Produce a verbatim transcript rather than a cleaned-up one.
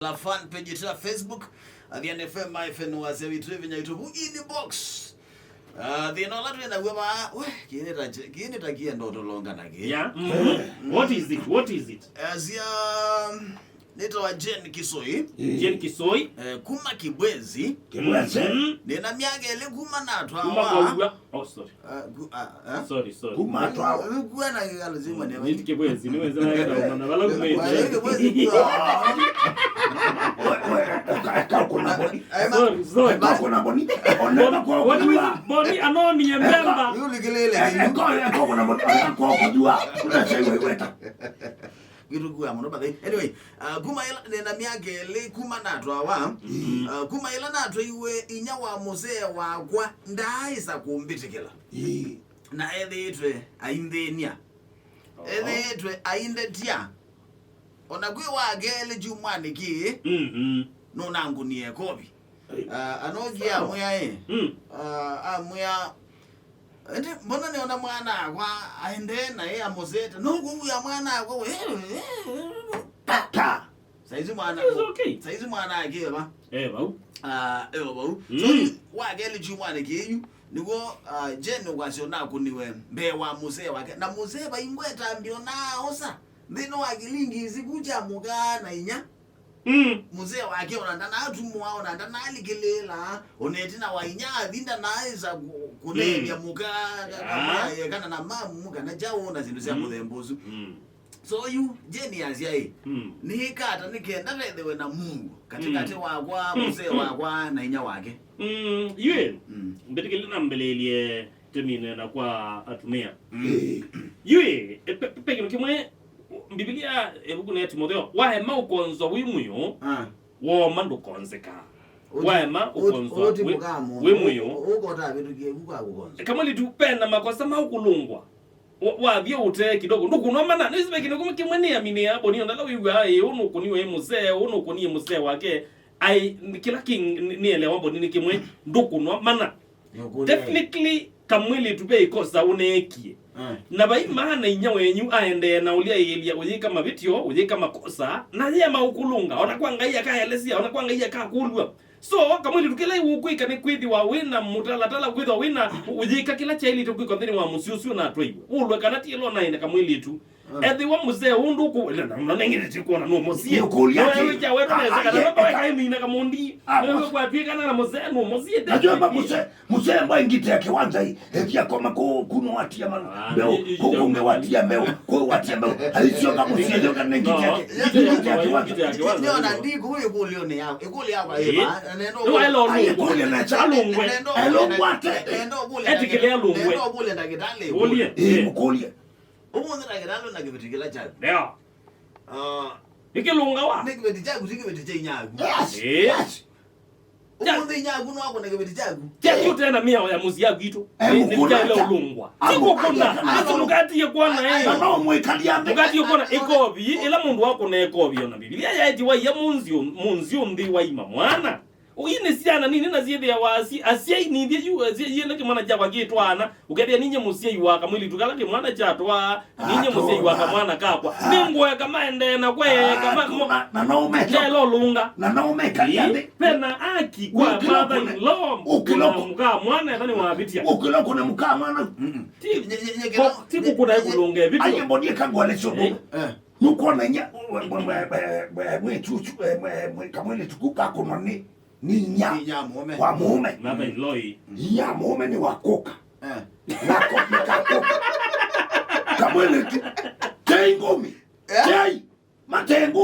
La fan page yetu ya Facebook, Athiani F M hyphen wasya witũ, ĩvinya witũ vu inbox. Ah, thĩna ũla twĩ naw'o vaa, we, kĩĩ nĩ ta kĩ-, kĩĩ nĩ ta kĩenda ũtũlonga na kĩ. Yeah. Mm-hmm. What is it? What is it? Asya, nĩtawa Jane Kisoi. Jane Kisoi. Eh, kuma Kibwezi. Kibwezi. Mm-hmm. Nĩna myaka ĩlĩ kuma natwawa. Kuma kwa uga. Oh, sorry. Ah, ku-, ah, ah. Sorry, sorry. Kuma twa. Kuwa na kĩkalo zima ni. Nĩ Kibwezi, nĩ weza na kĩkalo na vala kumĩte. Kwa hiyo Kibwezi kuwa. Wewe, wewe, eka, eka kuna mboni. Sorry, sorry. Eka kuna mboni. Ona kwa Mboni, kujua. Mboni, anoni ye mbemba. Yule kelele. Eka, eka kuna mboni. Ona kwa kujua. Kuna sasa wewe. Ngĩtũkua mũno, but anyway, uh, kuma ĩla nĩna myaka ĩlĩ kuma natwawa, mm, uh, kuma ĩla natwaiwe inya wa mũsee wakwa ndaaĩsa kũmbĩtĩkĩla. Ĩĩ. Na ethĩĩtwe ainthĩny'a. Oh. Ethĩĩtwe aindetya. O na kwĩ wa kelĩ kyumwanĩ kĩĩ, mm-hmm, nũnangũnie ĩkovi. Ĩĩ. Uh, anokie amwĩa ĩ, mm, uh, amwĩa, "Ĩndĩ mbona nĩona mwana-akwa aendee na ĩ amũsete? Nũkũw'a mwana-akwa we." Tata. Saizi mwana. It's okay. Saizi mwana akĩe va? Eh, vau. Ah, eo vau. Mm. So, wa kelĩ kyumwanĩ kĩĩ yu, nĩw'o, ah, Jane ũkwasya ũnakũniwe mbee wa mũsee wake. Na mũsee vaingweta mbio na osa. Nthĩnĩ wa kĩlingisi kũ kya mũka na inya. Mm. Mũsee wake ona ndanatumwa, ona ndanalikĩlĩĩla, ona ĩtina wa inya athi ndanaaĩsa kũ-, kũneethya, mm, mũka, ka-, ah, kamwaye, kana na mamu, kana kyaũ, na syĩndũ sya, mm, mũthemba ũsu. Mm. So yu, Jane asya ĩ, mm, nĩĩka ata nĩ kenda vethĩwe na muo katĩkatĩ, mm, wakwa, mm, mũsee, mm, wakwa, na inya wake? Mm, yu ĩ, mm, mbĩtĩkĩlya nambĩlĩĩlye tũmine na kwa atumĩa. Mm. Yu ĩ, e, pe, pe, pe kĩndũ kĩmwe Mbivilia ĩvukunĩ ya Timotheo, waema ũkonzwa wĩ mwĩũ, ah, wooma ndũkonzeka. Ũti-, waema ũti-, ũkonzwa ũti wĩ, mũkamo, wĩ mwĩũ. Ũ-, ũkota avĩtũkie vu kwa kũkonzwa. Kamwĩlĩtu, pena makosa ma ũkũlũngwa. Wa-, wathi ũtee kidogo, ndũkũnwa mana. Nĩsĩ ve kĩndũ kĩmwe nĩaminĩaa Mboni, ona ala wĩw'aa, ĩ, ũũ nũkũniwe ĩ mũsee, ũũ nũkũnie mũsee wake. Ai, kĩla kĩ-, nĩ-, nĩelewa Mboni nĩ kĩmwe, ndũkũnwa mana. Nĩũkũlya. Definitely, kamwĩlĩtu ve ĩkosa ũneekie. Ah. Na vai maana inya wenyu aendee na ũlyaĩĩlya ũyĩka mavĩtyo, ũyĩka makosa, na yema ũkũlũnga, ona kwa Ngai akaelesya, ona kwa Ngai akakũlw'a. So, kamwĩlĩtu kĩla ũkwĩka nĩ kwĩthĩwa wĩ na mũtalatala, kwĩthĩwa wĩ na ũyĩka kĩla kyaĩlĩte kwĩkwa nthĩnĩ wa mũsyĩ ũsu ũnatwaiwe. Ũlwe kana ti ĩla ũnaenda kamwĩlĩtu. Ah. Ethĩwa mũsee ũndũ ũkũ-, na, na, na nengete kwona nũmũsie. Nĩũkũlya atĩ, wĩkya wetu nesa kana, ah, baba weka ĩmina kamundi. Ah, nĩwe kwatwĩkana na mũsee nũmũsie. Najua ba mũsee, mũsee mba ingite ya kiwanja hii. Ekia koma ku-, kuno watia mano. Ah, mbeu, kuko unge watia mbeu, ku watia mbeu. Alisio kama mũsee, yo kana ingite ya ki-, ingite ya kiwanja. Nĩona ndi kũyĩkũlyo nĩ ya, ĩkũlyo ya kwa ĩva, nendo. Nĩwaĩla ũndũ. Ayĩkũlya na cha. Alũngwe. Nendo. Alũngwe ate. Nendo kũlya. Etikĩle alũngwe. Nendo kũlya ndagĩtalĩ. Ũlye. Ĩĩ, mũkũlye. Ũmũnthĩ ndagĩtalĩ na kĩveti kĩla kyaku. Ndio. Ah. Nĩkĩlũngawa. Nĩ kĩveti kyaku, ti kĩveti kya inyaku. Yes, eh, yes. Ũmũnthĩ inyaku no akũne kĩveti kyaku. Kyaku tena mĩao ya mũsyĩ yaku itũ. Eh, nĩ, nĩ mũkũna kyaĩle kya-, ũlũngwa. Ah, ti kũkũna. Mũkũna. Asu mũkatie kwana, eh. Na no mwĩkalia mbĩ. Mũkatie kwana ĩkovi, ĩla mũndũ akũna ĩkovi ona Mbivilia yaĩtiwa iya mũnzi ũ-, mũnzi ũnthĩ waima mwana. Ũi nĩ syana nini na syĩthĩawa asy-, asyai nithye yu, asy-, yĩla kĩmwana kyakwa kĩtwaana, ũkethĩa ninye mũsyai wa kamwĩlĩtu kala kĩmwana kyatwaa, ninye mũsyai wa kamwana kakwa. Nĩngũeka maendee na kweeka ma-, mo-, na no ũmeke-, kela ũlũnga. Na no ũmekalia nthĩ. Pena aki kwa mother in law, ũkĩloko-, na mũka mwana ethani wavĩtya. Ũkĩloko na mũka mwana. Mm-mm. Ti, nye-, nye-, nye-, ko-, ti kũkũna ĩkũlũnga ĩvĩtyo. Aye mbodie kangwale syobo. Eh. Eh. Nũkwona inya, mwe-, mwe-, mwe-, mwe-, mwe-, mwĩtu ũsu, eh, mwe-, mwe-, kamwĩlĩtu kau kakũnwa nĩ, nĩ inya. Nĩ inya mũũme. Wa mũũme. Mother in law ĩ. Inya mũũme nĩ wa kũka. Eh. Na ko-, nĩ ka kũka. Kamwĩlĩtu. Tei ngũmi. Eh? Tei. Matengũ.